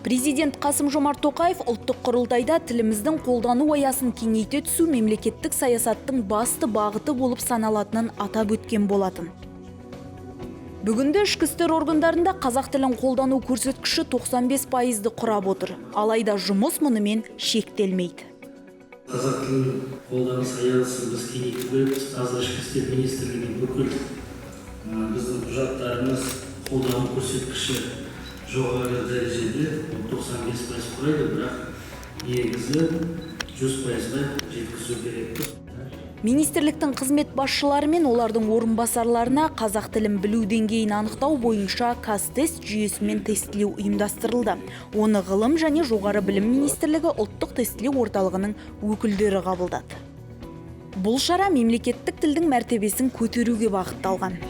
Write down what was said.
Президент Қасым Жомарт Тоқаев ұлттық құрылтайда тіліміздің қолдану аясын кеңейте түсу мемлекеттік саясаттың басты бағыты болып саналатынын атап өткен болатын. Бүгінде ішкі істер органдарында қазақ тілін қолдану көрсеткіші 95%-ды құрап отыр. Алайда жұмыс мұнымен шектелмейді. Қазақ тілінің қолданыс аясын біз кеңейту керекпіз. Қазір Ішкі істер министрлігінің бүкіл біздің құжаттарымыз қолдану көрсеткіші жоғары дәрежеде, ол 95% құрайды, бірақ негізі 100%-ға жеткізу керекпіз. Министрліктің қызмет басшылары мен олардың орынбасарларына қазақ тілін білу деңгейін анықтау бойынша ҚазТест жүйесімен тестілеу ұйымдастырылды. Оны Ғылым және жоғары білім министрлігі ұлттық тестілеу орталығының өкілдері қабылдады. Бұл шара мемлекеттік тілдің мәртебесін көтеруге бағытталған.